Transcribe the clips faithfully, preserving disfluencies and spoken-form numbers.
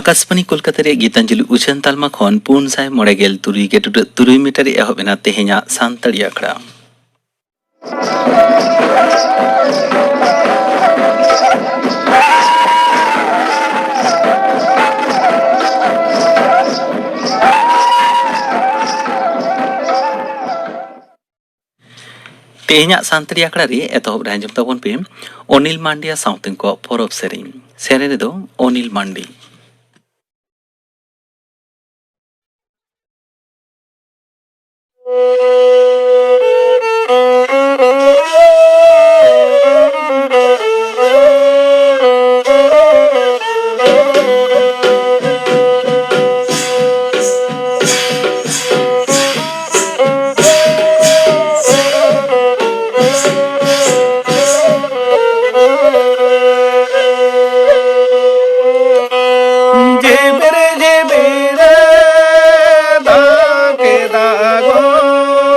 ᱟᱠᱟᱥᱵᱟᱱᱤ ᱠᱳᱞᱠᱟᱛᱟ ᱨᱮᱭᱟᱜ ᱜᱤᱛᱟᱧᱡᱚᱞᱤ ᱩᱪᱷᱟᱹᱱ ᱛᱟᱞᱢᱟ ᱠᱷᱚᱱ ᱯᱩᱱ ᱥᱟᱭ ᱢᱚᱬᱮ ᱜᱮᱞ ᱛᱩᱨᱩᱭ ᱜᱮ ᱴᱩᱰᱟᱹᱜ ᱛᱩᱨᱩᱭ ᱢᱤᱴᱟᱨ ᱨᱮ ᱮᱦᱚᱵ ᱮᱱᱟ ᱛᱮᱦᱮᱧᱟᱜ ᱥᱟᱱᱛᱟᱲᱤ ᱟᱠᱷᱲᱟ᱾ ᱛᱮᱦᱮᱧᱟᱜ ᱥᱟᱱᱛᱟᱲᱤ ᱟᱠᱷᱲᱟ ᱨᱮ ᱮᱛᱚᱦᱚᱵ ᱨᱮ ᱟᱸᱡᱚᱢ ᱛᱟᱵᱚᱱ ᱯᱮ ᱚᱱᱤᱞ ᱢᱟᱱᱰᱤᱭᱟ ᱥᱟᱶᱛᱮ ᱠᱚᱣᱟᱜ ᱯᱚᱨᱚᱵᱽ ᱥᱮᱨᱮᱧ᱾ ᱥᱮᱨᱮᱧ ᱨᱮᱫᱚ ᱚᱱᱤᱞ ᱢᱟᱱᱰᱤ᱾ ᱡᱤᱵᱤᱨ ᱡᱤᱵᱤᱨ ᱫᱟᱜ ᱠᱮᱫᱟ ᱜᱚ᱾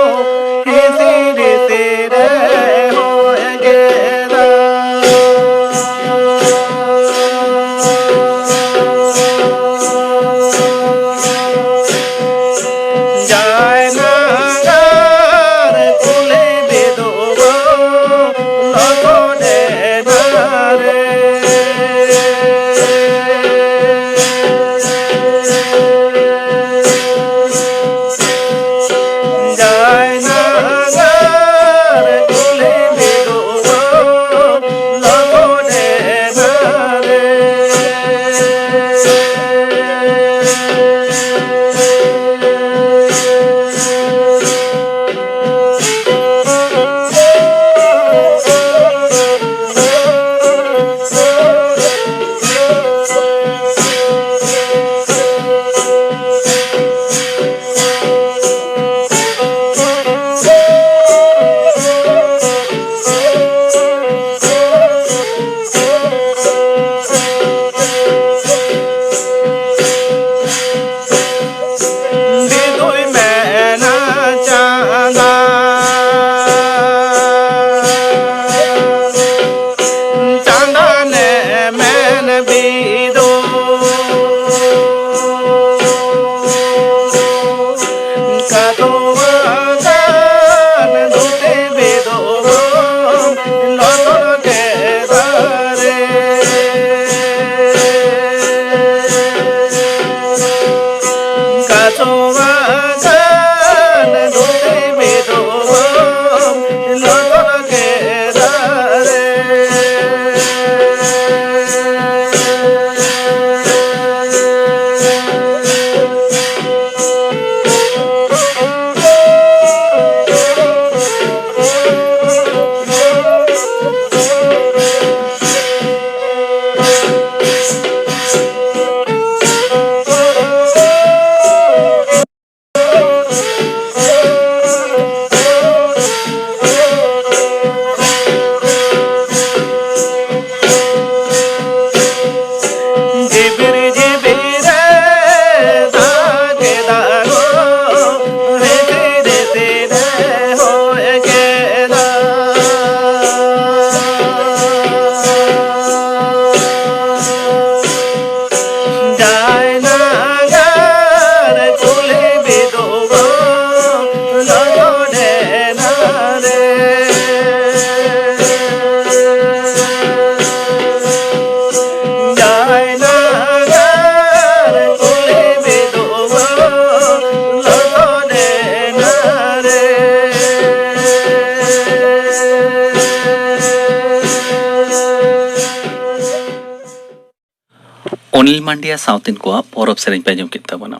ᱚᱱᱤᱞ ᱢᱟᱱᱰᱤᱭᱟ ᱥᱟᱶᱛᱮᱱ ᱠᱚᱣᱟᱜ ᱯᱚᱨᱚᱵᱽ ᱥᱮᱨᱮᱧ ᱯᱮ ᱟᱸᱡᱚᱢ ᱠᱮᱫ ᱛᱟᱵᱚᱱᱟ᱾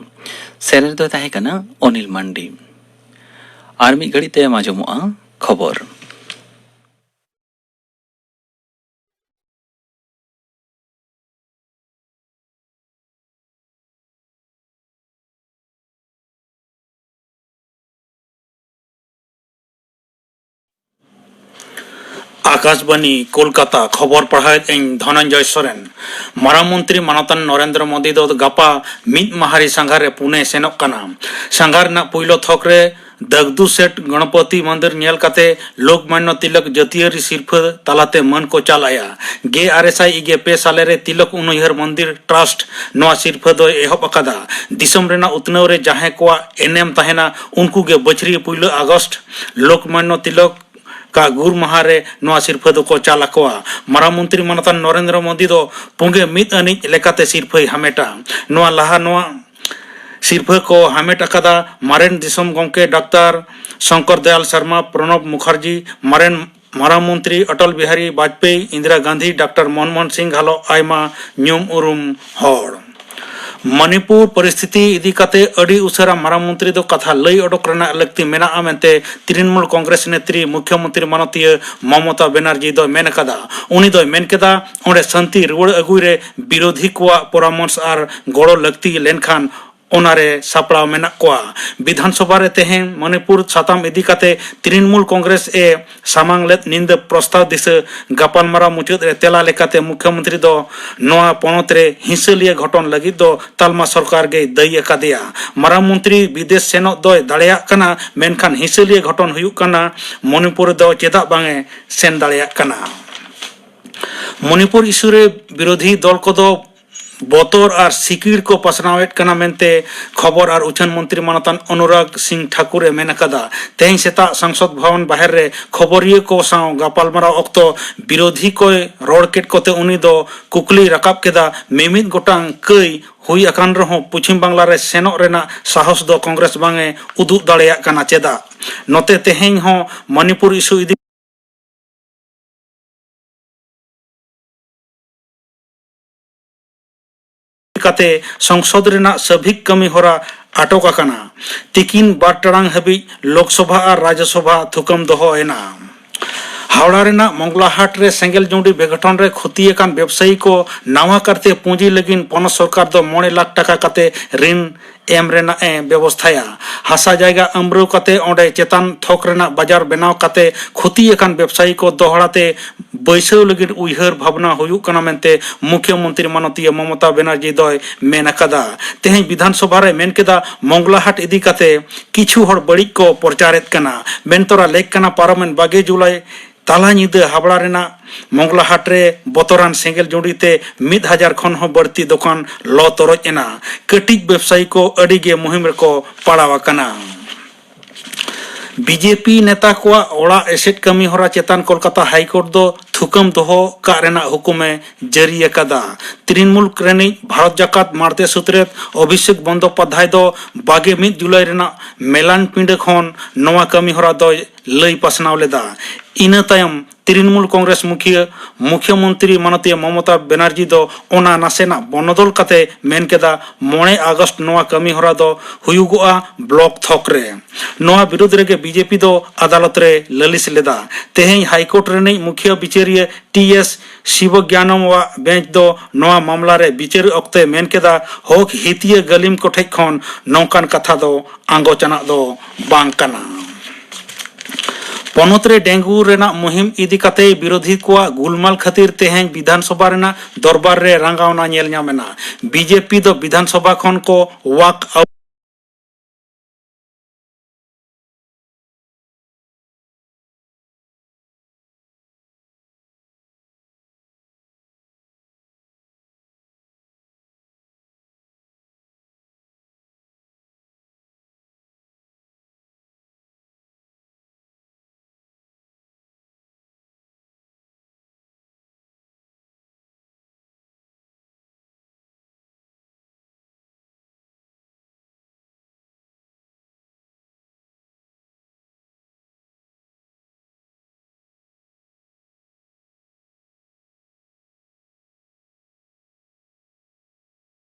ᱥᱮᱨᱮᱧ ᱫᱚᱭ ᱛᱟᱦᱮᱸ ᱠᱟᱱᱟ ᱚᱱᱤᱞ ᱢᱟᱱᱰᱤ᱾ ᱟᱨ ᱢᱤᱫ ᱜᱷᱟᱹᱲᱤᱡ ᱛᱟᱭᱚᱢ ᱟᱸᱡᱚᱢᱚᱜᱼᱟ ᱠᱷᱚᱵᱚᱨ᱾ ᱟᱠᱟᱥᱵᱟᱱᱤ, ᱠᱳᱞᱠᱟᱛᱟ, ᱠᱷᱚᱵᱚᱨ ᱯᱟᱲᱦᱟᱣᱮᱫ ᱟᱹᱧ ᱫᱷᱚᱱᱚᱱᱡᱚᱭ ᱥᱚᱨᱮᱱ᱾ ᱢᱟᱨᱟᱝ ᱢᱚᱱᱛᱨᱤ ᱢᱟᱱᱚᱛᱟᱱ ᱱᱚᱨᱮᱱᱫᱨᱚ ᱢᱳᱫᱤ ᱫᱚ ᱜᱟᱯᱟ ᱢᱤᱫ ᱢᱟᱦᱟᱨᱤ ᱥᱟᱸᱜᱷᱟᱨ ᱨᱮ ᱯᱩᱱᱮ ᱥᱮᱱᱚᱜ ᱠᱟᱱᱟ᱾ ᱥᱟᱸᱜᱷᱟᱨ ᱨᱮᱱᱟᱜ ᱯᱩᱭᱞᱩ ᱛᱷᱚᱠ ᱨᱮ ᱫᱟᱜᱫᱩ ᱥᱮᱴ ᱜᱚᱬᱯᱚᱛᱤ ᱢᱚᱱᱫᱤᱨ ᱧᱮᱞ ᱠᱟᱛᱮ ᱞᱳᱠᱢᱟᱱᱱᱚ ᱛᱤᱞᱚᱠ ᱡᱟᱹᱛᱤᱭᱟᱹᱨᱤ ᱥᱤᱨᱯᱷᱟᱹ ᱛᱟᱞᱟᱛᱮ ᱢᱟᱹᱱ ᱠᱚ ᱪᱟᱞ ᱟᱭᱟ᱾ ᱜᱮᱞ ᱟᱨᱮ ᱥᱟᱭ ᱤᱜᱮ ᱯᱮ ᱥᱟᱞᱮ ᱨᱮ ᱛᱤᱞᱚᱠ ᱩᱱᱩᱭᱦᱟᱹᱨ ᱢᱚᱱᱫᱤᱨ ᱴᱨᱟᱥᱴ ᱱᱚᱣᱟ ᱥᱤᱨᱯᱷᱟᱹ ᱫᱚᱭ ᱮᱦᱚᱵ ᱟᱠᱟᱫᱟ᱾ ᱫᱤᱥᱚᱢ ᱨᱮᱱᱟᱜ ᱩᱛᱱᱟᱹᱣ ᱨᱮ ᱡᱟᱦᱟᱸᱭ ᱠᱚᱣᱟᱜ ᱮᱱᱮᱢ ᱛᱟᱦᱮᱱᱟ, ᱩᱱᱠᱩ ᱜᱮ ᱵᱟᱹᱪᱷᱨᱤᱭᱟᱹ ᱯᱩᱭᱞᱟᱹ ᱟᱜᱚᱥᱴ ᱞᱳᱠᱢᱟᱱᱱᱚ ᱛᱤᱞᱚᱠ ᱠᱟ ᱜᱩᱨ ᱢᱟᱦᱟ ᱨᱮ ᱱᱚᱣᱟ ᱥᱤᱨᱯᱷᱟᱹ ᱫᱚᱠᱚ ᱪᱟᱞ ᱟᱠᱚᱣᱟ᱾ ᱢᱟᱨᱟᱝ ᱢᱚᱱᱛᱨᱤ ᱢᱟᱱᱚᱛᱟᱱ ᱱᱚᱨᱮᱱᱫᱨᱚ ᱢᱳᱫᱤ ᱫᱚ ᱯᱩᱸᱜᱮ ᱢᱤᱫ ᱟᱹᱱᱤᱡ ᱞᱮᱠᱟᱛᱮ ᱥᱤᱨᱯᱷᱟᱹᱭ ᱦᱟᱢᱮᱴᱟ᱾ ᱱᱚᱣᱟ ᱞᱟᱦᱟ ᱱᱚᱣᱟ ᱥᱤᱨᱯᱷᱟᱹ ᱠᱚ ᱦᱟᱢᱮᱴ ᱟᱠᱟᱫᱟ ᱢᱟᱨᱮᱱ ᱫᱤᱥᱚᱢ ᱜᱚᱢᱠᱮ ᱰᱟᱠᱛᱟᱨ ᱥᱚᱝᱠᱚᱨ ᱫᱚᱭᱟᱞ ᱥᱚᱨᱢᱟ, ᱯᱨᱚᱱᱚᱵᱽ ᱢᱩᱠᱷᱟᱨᱡᱤ, ᱢᱟᱨᱮᱱ ᱢᱟᱨᱟᱝ ᱢᱚᱱᱛᱨᱤ ᱚᱴᱚᱞ ᱵᱤᱦᱟᱨᱤ ᱵᱟᱡᱽᱯᱮᱭᱤ, ᱤᱱᱫᱤᱨᱟ ᱜᱟᱱᱫᱷᱤ, ᱰᱟᱠᱛᱟᱨ ᱢᱚᱱᱢᱳᱦᱚᱱ ᱥᱤᱝ ᱜᱷᱟᱞᱚ ᱟᱭᱢᱟ ᱧᱩᱢ ᱩᱨᱩᱢ ᱦᱚᱲ᱾ ᱢᱚᱱᱤᱯᱩᱨ ᱯᱚᱨᱤᱥᱛᱷᱤᱛᱤ ᱤᱫᱤ ᱠᱟᱛᱮ ᱟᱹᱰᱤ ᱩᱥᱟᱹᱨᱟ ᱢᱟᱨᱟᱝ ᱢᱚᱱᱛᱨᱤ ᱫᱚ ᱠᱟᱛᱷᱟ ᱞᱟᱹᱭ ᱚᱰᱚᱠ ᱨᱮᱱᱟᱜ ᱞᱟᱹᱠᱛᱤ ᱢᱮᱱᱟᱜᱼᱟ ᱢᱮᱱᱛᱮ ᱛᱨᱤᱱᱢᱩᱞ ᱠᱚᱝᱜᱨᱮᱥ ᱱᱮᱛᱨᱤ ᱢᱩᱠᱷᱭᱚᱢᱚᱱᱛᱨᱤ ᱢᱟᱱᱚᱛᱤᱭᱟᱹ ᱢᱚᱢᱚᱛᱟ ᱵᱮᱱᱟᱨᱡᱤ ᱫᱚᱭ ᱢᱮᱱ ᱟᱠᱟᱫᱟ᱾ ᱩᱱᱤ ᱫᱚᱭ ᱢᱮᱱ ᱠᱮᱫᱟ, ᱚᱸᱰᱮ ᱥᱟᱱᱛᱤ ᱨᱩᱣᱟᱹᱲ ᱟᱹᱜᱩᱭ ᱨᱮ ᱵᱤᱨᱳᱫᱷᱤ ᱠᱚᱣᱟᱜ ᱯᱚᱨᱟᱢᱚᱨᱥ ᱟᱨ ᱜᱚᱲᱚ ᱞᱟᱹᱠᱛᱤ ᱞᱮᱱᱠᱷᱟᱱ ᱚᱱᱟᱨᱮ ᱥᱟᱯᱲᱟᱣ ᱢᱮᱱᱟᱜ ᱠᱚᱣᱟ᱾ ᱵᱤᱫᱷᱟᱱ ᱥᱚᱵᱷᱟ ᱨᱮ ᱛᱮᱦᱮᱧ ᱢᱚᱱᱤᱯᱩᱨ ᱥᱟᱛᱟᱢ ᱤᱫᱤ ᱠᱟᱛᱮ ᱛᱨᱤᱱᱢᱩᱞ ᱠᱚᱝᱜᱨᱮᱥ ᱮ ᱥᱟᱢᱟᱝ ᱞᱮᱫ ᱧᱤᱫᱟᱹ ᱯᱨᱚᱥᱛᱟᱵ ᱫᱤᱥᱟᱹ ᱜᱟᱯᱟᱞᱢᱟᱨᱟᱣ ᱢᱩᱪᱟᱹᱫ ᱨᱮ ᱛᱮᱞᱟ ᱞᱮᱠᱟᱛᱮ ᱢᱩᱠᱷᱭᱚᱢᱚᱱᱛᱨᱤ ᱫᱚ ᱱᱚᱣᱟ ᱯᱚᱱᱚᱛ ᱨᱮ ᱦᱤᱸᱥᱟᱹᱞᱤᱭᱟᱹ ᱜᱷᱚᱴᱚᱱ ᱞᱟᱹᱜᱤᱫ ᱫᱚ ᱛᱟᱞᱢᱟ ᱥᱚᱨᱠᱟᱨ ᱜᱮᱭ ᱫᱟᱹᱭᱤ ᱟᱠᱟᱫᱮᱭᱟ᱾ ᱢᱟᱨᱟᱝ ᱢᱚᱱᱛᱨᱤ ᱵᱤᱫᱮᱥ ᱥᱮᱱᱚᱜ ᱫᱚᱭ ᱫᱟᱲᱮᱭᱟᱜ ᱠᱟᱱᱟ, ᱢᱮᱱᱠᱷᱟᱱ ᱦᱤᱸᱥᱟᱹᱞᱤᱭᱟᱹ ᱜᱷᱚᱴᱚᱱ ᱦᱩᱭᱩᱜ ᱠᱟᱱᱟ ᱢᱚᱱᱤᱯᱩᱨ ᱨᱮᱫᱚ ᱪᱮᱫᱟᱜ ᱵᱟᱝ ᱮ ᱥᱮᱱ ᱫᱟᱲᱮᱭᱟᱜ ᱠᱟᱱᱟ? ᱢᱚᱱᱤᱯᱩᱨ ᱤᱥᱩ ᱨᱮ ᱵᱤᱨᱳᱫᱷᱤ ᱫᱚᱞ ᱠᱚᱫᱚ ᱵᱚᱛᱚᱨ ᱟᱨ ᱥᱤᱠᱤᱲ ᱠᱚ ᱯᱟᱥᱱᱟᱣᱮᱫ ᱠᱟᱱᱟ ᱢᱮᱱᱛᱮ ᱠᱷᱚᱵᱚᱨ ᱟᱨ ᱩᱪᱷᱟᱹᱱ ᱢᱚᱱᱛᱨᱤ ᱢᱟᱱᱚᱛᱟᱱ ᱚᱱᱩᱨᱟᱜᱽ ᱥᱤᱝ ᱴᱷᱟᱠᱩᱨ ᱮ ᱢᱮᱱ ᱟᱠᱟᱫᱟ᱾ ᱛᱮᱦᱮᱧ ᱥᱮᱛᱟᱜ ᱥᱚᱝᱥᱚᱫ ᱵᱷᱚᱵᱚᱱ ᱵᱟᱦᱮᱨ ᱨᱮ ᱠᱷᱚᱵᱚᱨᱤᱭᱟᱹ ᱠᱚ ᱥᱟᱶ ᱜᱟᱯᱟᱞᱢᱟᱨᱟᱣ ᱚᱠᱛᱚ ᱵᱤᱨᱳᱫᱷᱤ ᱠᱚᱭ ᱨᱚᱲ ᱠᱮᱫ ᱠᱚᱛᱮ ᱩᱱᱤ ᱫᱚ ᱠᱩᱠᱞᱤᱭ ᱨᱟᱠᱟᱵ ᱠᱮᱫᱟ, ᱢᱤᱢᱤᱫ ᱜᱚᱴᱟᱝ ᱠᱟᱹᱭ ᱦᱩᱭ ᱟᱠᱟᱱ ᱨᱮᱦᱚᱸ ᱯᱚᱪᱷᱤᱢ ᱵᱟᱝᱞᱟ ᱨᱮ ᱥᱮᱱᱚᱜ ᱨᱮᱱᱟᱜ ᱥᱟᱦᱚᱥ ᱫᱚ ᱠᱚᱝᱜᱨᱮᱥ ᱵᱟᱝ ᱮ ᱩᱫᱩᱜ ᱫᱟᱲᱮᱭᱟᱜ ᱠᱟᱱᱟ ᱪᱮᱫᱟᱜ? ᱱᱚᱛᱮ ᱛᱮᱦᱮᱧ ᱦᱚᱸ ᱢᱚᱱᱤᱯᱩᱨ ᱤᱥᱩ ᱤᱫᱤ ᱠᱟᱛᱮ ᱥᱚᱝᱥᱚᱫ ᱨᱮᱱᱟᱜ ᱥᱟᱹᱵᱷᱤᱠ ᱠᱟᱹᱢᱤ ᱦᱚᱨᱟ ᱟᱴᱚᱠ ᱟᱠᱟᱱᱟ᱾ ᱛᱤᱠᱤᱱ ᱵᱟᱨ ᱴᱟᱲᱟᱝ ᱦᱟᱹᱵᱤᱡ ᱞᱳᱠᱥᱚᱵᱷᱟ ᱟᱨ ᱨᱟᱡᱽᱡᱚᱥᱚᱵᱷᱟ ᱛᱷᱩᱠᱟᱹᱢ ᱫᱚᱦᱚ ᱮᱱᱟ᱾ ᱦᱟᱣᱲᱟ ᱨᱮᱱᱟᱜ ᱢᱚᱝᱜᱽᱞᱟᱦᱟᱴ ᱨᱮ ᱥᱮᱸᱜᱮᱞ ᱡᱩᱸᱰᱤ ᱵᱮᱜᱷᱚᱴᱚᱱ ᱨᱮ ᱠᱷᱚᱛᱤ ᱟᱠᱟᱱ ᱵᱮᱵᱽᱥᱟᱭᱤ ᱠᱚ ᱱᱟᱣᱟ ᱠᱟᱨᱛᱮ ᱯᱩᱸᱡᱤ ᱞᱟᱹᱜᱤᱫ ᱯᱚᱱᱚᱛ ᱥᱚᱨᱠᱟᱨ ᱫᱚ ᱢᱚᱬᱮ ᱞᱟᱠᱷ ᱴᱟᱠᱟ ᱠᱟᱛᱮ ᱨᱤᱱ ᱮᱢ ᱨᱮᱱᱟᱜ ᱮ ᱵᱮᱵᱚᱥᱛᱷᱟᱭᱟ᱾ ᱦᱟᱥᱟ ᱡᱟᱭᱜᱟ ᱟᱹᱢᱨᱟᱹᱣ ᱠᱟᱛᱮ ᱚᱸᱰᱮ ᱪᱮᱛᱟᱱ ᱛᱷᱚᱠ ᱨᱮᱱᱟᱜ ᱵᱟᱡᱟᱨ ᱵᱮᱱᱟᱣ ᱠᱟᱛᱮ ᱠᱷᱚᱛᱤ ᱟᱠᱟᱱ ᱵᱮᱵᱽᱥᱟᱭᱤ ᱠᱚ ᱫᱚᱦᱲᱟ ᱛᱮ ᱵᱟᱹᱭᱥᱟᱹᱣ ᱞᱟᱹᱜᱤᱫ ᱩᱭᱦᱟᱹᱨ ᱵᱷᱟᱵᱽᱱᱟ ᱦᱩᱭᱩᱜ ᱠᱟᱱᱟ ᱢᱮᱱᱛᱮ ᱢᱩᱠᱷᱭᱚᱢᱚᱱᱛᱨᱤ ᱢᱟᱱᱚᱛᱤᱭᱟᱹ ᱢᱚᱢᱚᱛᱟ ᱵᱮᱱᱟᱨᱡᱤ ᱫᱚᱭ ᱢᱮᱱ ᱟᱠᱟᱫᱟ᱾ ᱛᱮᱦᱮᱧ ᱵᱤᱫᱷᱟᱱ ᱥᱚᱵᱷᱟ ᱨᱮ ᱢᱮᱱ ᱠᱮᱫᱟ, ᱢᱚᱝᱜᱽᱞᱟᱦᱟᱴ ᱤᱫᱤ ᱠᱟᱛᱮ ᱠᱤᱪᱷᱩ ᱦᱚᱲ ᱵᱟᱹᱲᱤᱡ ᱠᱚ ᱯᱨᱚᱪᱟᱨᱮᱫ ᱠᱟᱱᱟ᱾ ᱢᱮᱱᱛᱚᱨᱟ ᱞᱮᱠ ᱠᱟᱱᱟ, ᱯᱟᱨᱚᱢᱮᱱ ᱵᱟᱜᱮ ᱡᱩᱞᱟᱭ ᱛᱟᱞᱟ ᱧᱤᱫᱟᱹ ᱦᱟᱵᱲᱟ ᱨᱮᱱᱟᱜ ᱢᱚᱝᱜᱽᱞᱟᱦᱟᱴ ᱨᱮ ᱵᱚᱛᱚᱨᱟᱱ ᱥᱮᱸᱜᱮᱞ ᱡᱩᱸᱰᱤ ᱛᱮ ᱢᱤᱫ ᱦᱟᱡᱟᱨ ᱠᱷᱚᱱ ᱦᱚᱸ ᱵᱟᱹᱲᱛᱤ ᱫᱚᱠᱟᱱ ᱞᱚ ᱛᱚᱨᱚᱡ ᱮᱱᱟ᱾ ᱠᱟᱹᱴᱤᱡ ᱵᱮᱵᱽᱥᱟᱭᱤ ᱠᱚ ᱟᱹᱰᱤ ᱜᱮ ᱢᱩᱦᱤᱢ ᱨᱮᱠᱚ ᱯᱟᱲᱟᱣ ᱟᱠᱟᱱᱟ᱾ ᱵᱤᱡᱮᱯᱤ ᱱᱮᱛᱟ ᱠᱚᱣᱟᱜ ᱚᱲᱟᱜ ᱮᱥᱮᱫ ᱠᱟᱹᱢᱤ ᱦᱚᱨᱟ ᱪᱮᱛᱟᱱ ᱠᱳᱞᱠᱟᱛᱟ ᱦᱟᱭᱠᱳᱨᱴ ᱫᱚ ᱛᱷᱩᱠᱟᱹᱢ ᱫᱚᱦᱚ ᱠᱟᱜ ᱨᱮᱱᱟᱜ ᱦᱩᱠᱩᱢ ᱮ ᱡᱟᱹᱨᱤ ᱟᱠᱟᱫᱟ᱾ ᱛᱨᱤᱱᱢᱩᱞ ᱨᱤᱱᱤᱡ ᱵᱷᱟᱨᱚᱛ ᱡᱟᱠᱟᱛ ᱢᱟᱬᱛᱮ ᱥᱩᱛᱨᱮᱛ ᱚᱵᱷᱤᱥᱮᱠ ᱵᱚᱱᱫᱚᱯᱟᱫᱷᱭᱟᱭ ᱫᱚ ᱵᱟᱜᱮ ᱢᱤᱫ ᱡᱩᱞᱟᱭ ᱨᱮᱱᱟᱜ ᱢᱮᱞᱟᱱ ᱯᱤᱸᱰᱟᱹ ᱠᱷᱚᱱ ᱱᱚᱣᱟ ᱠᱟᱹᱢᱤ ᱦᱚᱨᱟ ᱫᱚᱭ ᱞᱟᱹᱭ ᱯᱟᱥᱱᱟᱣ ᱞᱮᱫᱟ᱾ ᱤᱱᱟᱹ ᱛᱟᱭᱚᱢ ᱛᱨᱤᱱᱢᱩᱞ ᱠᱚᱝᱜᱨᱮᱥ ᱢᱩᱠᱷᱤᱭᱟᱹ ᱢᱩᱠᱷᱭᱚᱢᱚᱱᱛᱨᱤ ᱢᱟᱱᱚᱛᱤᱭᱟᱹ ᱢᱚᱢᱚᱛᱟ ᱵᱮᱱᱟᱨᱡᱤ ᱫᱚ ᱚᱱᱟ ᱱᱟᱥᱮᱱᱟᱜ ᱵᱚᱱᱚᱫᱚᱞ ᱠᱟᱛᱮ ᱢᱮᱱ ᱠᱮᱫᱟ, ᱢᱚᱬᱮ ᱟᱜᱚᱥᱴ ᱱᱚᱣᱟ ᱠᱟᱹᱢᱤ ᱦᱚᱨᱟ ᱫᱚ ᱦᱩᱭᱩᱜᱚᱜᱼᱟ ᱵᱞᱚᱠ ᱛᱷᱚᱠ ᱨᱮ᱾ ᱱᱚᱣᱟ ᱵᱤᱨᱩᱫᱷ ᱨᱮᱜᱮ ᱵᱤᱡᱮᱯᱤ ᱫᱚ ᱟᱫᱟᱞᱚᱛ ᱨᱮ ᱞᱟᱹᱞᱤᱥ ᱞᱮᱫᱟ᱾ ᱛᱮᱦᱮᱧ ᱦᱟᱭᱠᱳᱨᱴ ᱨᱤᱱᱤᱡ ᱢᱩᱠᱷᱭᱟᱹ ᱵᱤᱪᱟᱹᱨᱤᱭᱟᱹ ᱴᱤ ᱮᱥ ᱥᱤᱵᱚᱜᱭᱟᱱᱚᱢ ᱟᱜ ᱵᱮᱧᱪ ᱫᱚ ᱱᱚᱣᱟ ᱢᱟᱢᱞᱟ ᱨᱮ ᱵᱤᱪᱟᱹᱨ ᱚᱠᱛᱮ ᱢᱮᱱ ᱠᱮᱫᱟ, ᱦᱚᱠ ᱦᱤᱛᱤᱭᱟᱹ ᱜᱟᱹᱞᱤᱢ ᱠᱚᱴᱷᱮᱡ ᱠᱷᱚᱱ ᱱᱚᱝᱠᱟᱱ ᱠᱟᱛᱷᱟ ᱫᱚ ᱟᱸᱜᱚᱪ ᱟᱱᱟᱜ ᱫᱚ ᱵᱟᱝ ᱠᱟᱱᱟ᱾ ᱯᱚᱱᱚᱛ ᱨᱮ ᱰᱮᱝᱜᱩ ᱨᱮᱱᱟᱜ ᱢᱩᱦᱤᱢ ᱤᱫᱤ ᱠᱟᱛᱮ ᱵᱤᱨᱳᱫᱷᱤ ᱠᱚᱣᱟᱜ ᱜᱩᱞᱢᱟᱞ ᱠᱷᱟᱹᱛᱤᱨ ᱛᱮᱦᱮᱧ ᱵᱤᱫᱷᱟᱱ ᱥᱚᱵᱷᱟ ᱨᱮᱱᱟᱜ ᱫᱚᱨᱵᱟᱨ ᱨᱮ ᱨᱟᱸᱜᱟᱣᱱᱟ ᱧᱮᱞ ᱧᱟᱢ ᱮᱱᱟ᱾ ᱵᱤᱡᱮᱯᱤ ᱫᱚ ᱵᱤᱫᱷᱟᱱ ᱥᱚᱵᱷᱟ ᱠᱷᱚᱱ ᱠᱚ ᱣᱟᱠ ᱟᱣᱩᱴ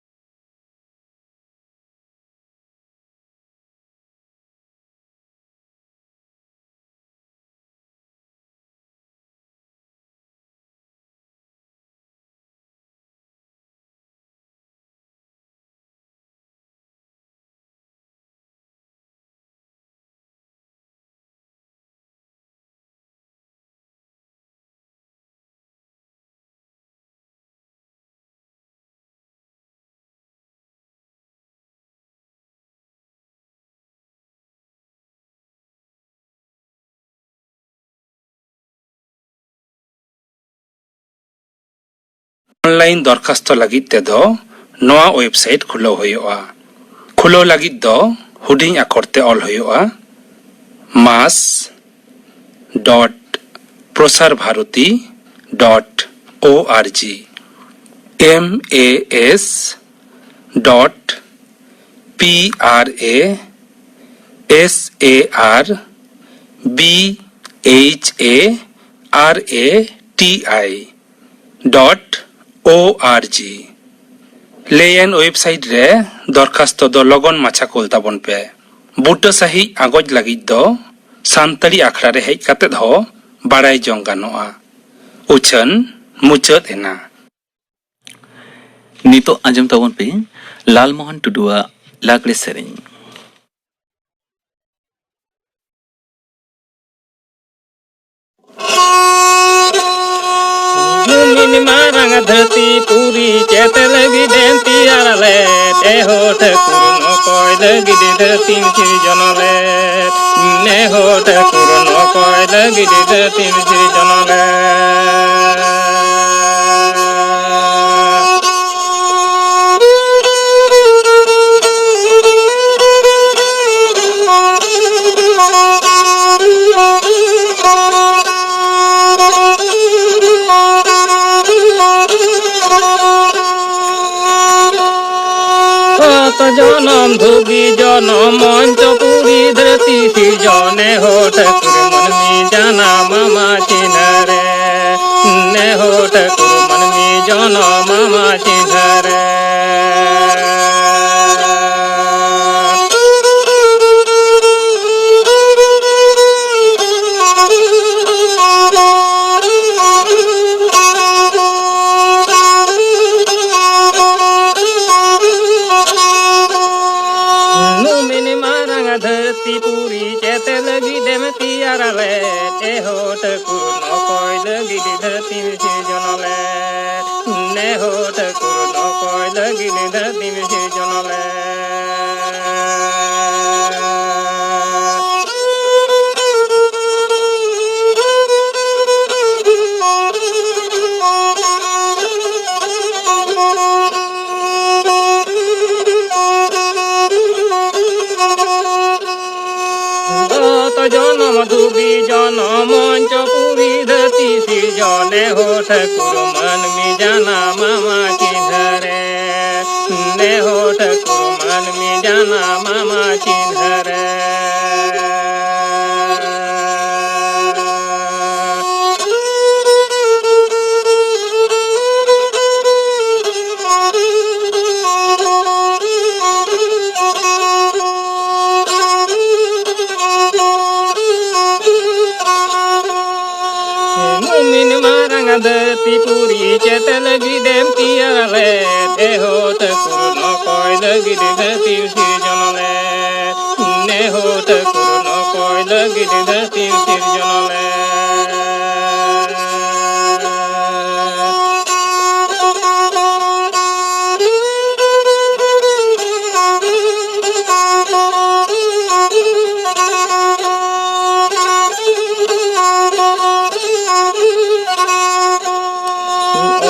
ᱚᱱᱞᱟᱭᱤᱱ ᱫᱚᱨᱠᱷᱟᱥᱛᱚ ᱞᱟᱹᱜᱤᱫ ᱛᱮᱫᱚ ᱱᱚᱣᱟ ᱣᱮᱵᱥᱟᱭᱤᱴ ᱠᱷᱩᱞᱟᱹᱣ ᱦᱩᱭᱩᱜᱼᱟ᱾ ᱠᱷᱩᱞᱟᱹᱣ ᱞᱟᱹᱜᱤᱫ ᱫᱚ ᱦᱩᱰᱤᱧ ᱟᱠᱷᱚᱨ ᱛᱮ ᱚᱞ ᱦᱩᱭᱩᱜᱼᱟ, ᱢᱟᱥ dot Prasar Bharati dot org. M A S dot P R A S A R B H A R A T I dot org. ᱞᱟᱹᱭᱮᱱ ᱳᱭᱮᱵᱽᱥᱟᱭᱤᱴ ᱨᱮ ᱫᱚᱨᱠᱷᱟᱥᱛᱚ ᱫᱚ ᱞᱚᱜᱚᱱ ᱢᱟᱪᱷᱟ ᱠᱳᱞ ᱛᱟᱵᱚᱱ ᱯᱮ᱾ ᱵᱩᱴᱟᱹ ᱥᱟᱹᱦᱤᱡ ᱟᱸᱜᱚᱪ ᱞᱟᱹᱜᱤᱫ ᱫᱚ ᱥᱟᱱᱛᱟᱲᱤ ᱟᱠᱷᱲᱟ ᱨᱮ ᱦᱮᱡ ᱠᱟᱛᱮᱫ ᱦᱚᱸ ᱵᱟᱲᱟᱭ ᱡᱚᱝ ᱜᱟᱱᱚᱜᱼᱟ᱾ ᱩᱪᱷᱟᱹᱱ ᱢᱩᱪᱟᱹᱫ ᱮᱱᱟ᱾ ᱱᱤᱛᱚᱜ ᱟᱸᱡᱚᱢ ᱛᱟᱵᱚᱱ ᱯᱮ ᱞᱟᱞᱢᱳᱦᱚᱱ ᱴᱩᱰᱩᱣᱟᱜ ᱞᱟᱜᱽᱲᱮ ᱥᱮᱨᱮᱧ᱾ ᱢᱤᱱ ᱢᱟᱨᱟᱝ ᱫᱷᱟᱹᱨᱛᱤ ᱯᱩᱨᱤ ᱪᱮᱛ ᱞᱟᱹᱜᱤᱫ ᱮᱢ ᱛᱮᱭᱟᱨ ᱞᱮᱫ, ᱮ ᱦᱳ ᱴᱷᱟᱹᱠᱩᱨ ᱱᱚᱠᱚᱭ ᱞᱟᱹᱜᱤᱫ ᱫᱷᱟᱹᱨᱛᱤᱢ ᱥᱤᱨᱡᱚᱱ ᱞᱮᱫ, ᱮ ᱦᱳ ᱴᱷᱟᱹᱠᱩᱨ ᱱᱚᱠᱚᱭ ᱞᱟᱹᱜᱤᱫ ᱫᱷᱟᱹᱨᱛᱤᱢ ᱥᱤᱨᱡᱚᱱ ᱞᱮᱫ᱾ ᱚᱛ ᱡᱚᱱᱚᱢ ᱫᱷᱩᱵᱤ ᱡᱚᱱᱚᱢ ᱢᱚᱧᱪᱚᱯᱩᱨᱤ ᱫᱷᱟᱹᱨᱛᱤ ᱥᱤᱨᱡᱚᱱ ᱮ ᱦᱳ ᱴᱷᱟᱹᱠᱩᱨ ᱢᱟᱹᱱᱢᱤ ᱡᱟᱱᱟᱢ ᱟᱢᱟ ᱪᱤᱱᱦᱟᱹ ᱨᱮ, ᱮ ᱦᱳ ᱴᱷᱟᱹᱠᱩᱨ ᱢᱟᱹᱱᱢᱤ ᱡᱚᱱᱚᱢ ᱟᱢᱟ ᱪᱤᱱᱦᱟᱹ ᱨᱮ᱾ ᱱᱩᱢᱤᱱ ᱢᱟᱨᱟᱝ ᱫᱷᱟᱹᱨᱛᱤ ᱯᱩᱨᱤ ᱪᱮᱛ ᱞᱟᱹᱜᱤᱫ ᱮᱢ ᱛᱮᱭᱟᱨ ᱞᱮᱫ, ᱮ ᱦᱳ ᱴᱷᱟᱹᱠᱩᱨ ᱱᱚᱠᱚᱭ ᱞᱟᱹᱜᱤᱫ ᱫᱷᱟᱹᱨᱛᱤᱢ ᱥᱤᱨᱡᱚᱱ ᱞᱮᱫ, ᱮ ᱦᱳ ᱴᱷᱟᱹᱠᱩᱨ ᱱᱚᱠᱚᱭ ᱞᱟᱹᱜᱤᱫ ᱫᱷᱟᱹᱨᱛᱤᱢ ᱥᱤᱨᱡᱚᱱ ᱞᱮᱫ᱾ ᱡᱚᱛᱚ ᱡᱚᱱᱚᱢ ᱫᱷᱩᱵᱤ ᱡᱚᱱᱚᱢ ᱢᱚᱧᱪᱚᱯᱩᱨᱤ ᱫᱷᱟᱹᱨᱛᱤ ᱥᱤᱨᱡᱚᱱ ᱱᱮᱦᱚ ᱴᱷᱟᱹᱠᱩᱨ ᱢᱟᱹᱱᱢᱤ ᱡᱟᱱᱟᱢ ᱟᱢᱟ ᱪᱤᱱᱦᱟᱹ ᱨᱮ, ᱱᱮᱦᱚ ᱴᱷᱟᱹᱠᱩᱨ ᱢᱟᱹᱱᱢᱤ ᱡᱟᱱᱟᱢ ᱟᱢᱟ ᱪᱤᱱᱦᱟᱹ ᱨᱮ᱾ ᱱᱩᱢᱤᱱ ᱢᱟᱨᱟᱝ ᱫᱷᱟᱹᱨᱛᱤ ᱯᱩᱨᱤ ᱪᱮᱫ ᱞᱟᱹᱜᱤᱫ ᱮᱢ ᱛᱮᱭᱟᱨ ᱞᱮᱫ? ᱮᱦᱚ ᱴᱷᱟᱹᱠᱩᱨ ᱱᱚᱠᱚᱭ ᱞᱟᱹᱜᱤᱫ ᱫᱷᱟᱹᱨᱛᱤ ᱥᱤᱨᱡᱚᱱ ᱞᱮᱫ? ᱱᱮᱦᱚ ᱴᱷᱟᱹᱠᱩᱨ ᱱᱚᱠᱚᱭ ᱞᱟᱹᱜᱤᱫ ᱫᱷᱟᱹᱨᱛᱤ ᱥᱤᱨᱡᱚᱱ ᱞᱮᱫ?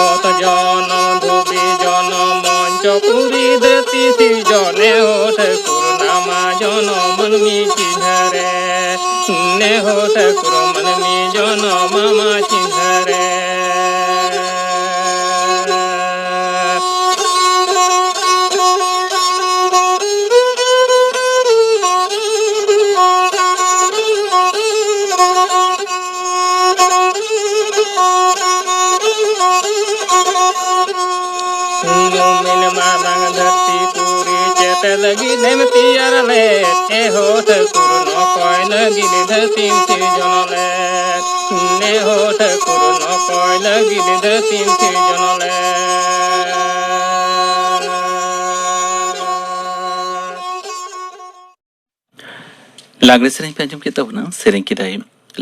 ᱚᱛ ᱡᱚᱱᱚᱢ ᱫᱷᱩᱵᱤ ᱡᱚᱱᱚᱢ ᱢᱚᱧᱪᱚᱯᱩᱨᱤ ᱫᱷᱟᱹᱨᱛᱤ ᱥᱤᱨᱡᱚᱱ ᱮᱦᱚ ᱴᱷᱟᱹᱠᱩᱨ ᱱᱟᱢᱟ ᱡᱚᱱᱚᱢ ᱢᱟᱹᱱᱢᱤ ᱪᱤᱱᱦᱟᱹ ᱨᱮ᱾ ᱱᱮᱦᱚ ᱴᱷᱟᱹᱠᱩᱨ ᱢᱟᱹᱱᱢᱤ ᱡᱚᱱᱚᱢ ᱟᱢᱟ ᱪᱤᱱᱦᱟᱹ ᱨᱮ᱾ ᱢᱩᱢᱤᱱ ᱢᱟᱨᱟᱝ ᱫᱷᱟᱹᱨᱛᱤ ᱯᱩᱨᱤ ᱪᱮᱫ ᱞᱟᱹᱜᱤᱫ ᱮᱢ ᱛᱮᱭᱟᱨ ᱞᱮᱫ? ᱮᱦᱚ ᱴᱷᱟᱹᱠᱩᱨ ᱱᱚᱠᱚᱭ ᱞᱟᱹᱜᱤᱫ ᱫᱷᱟᱹᱨᱛᱤᱢ ᱥᱤᱨᱡᱚᱱ ᱞᱮᱫ? ᱱᱮᱦᱚ ᱴᱷᱟᱹᱠᱩᱨ ᱱᱚᱠᱚᱭ ᱞᱟᱹᱜᱤᱫ ᱫᱷᱟᱹᱨᱛᱤᱢ ᱥᱤᱨᱡᱚᱱ ᱞᱮᱫ? ᱞᱟᱜᱽᱲᱮ ᱥᱮᱨᱮᱧ ᱯᱮ ᱟᱸᱡᱚᱢ ᱠᱮᱫ ᱛᱟᱵᱚᱱᱟ, ᱥᱮᱨᱮᱧ ᱠᱮᱫᱟᱭ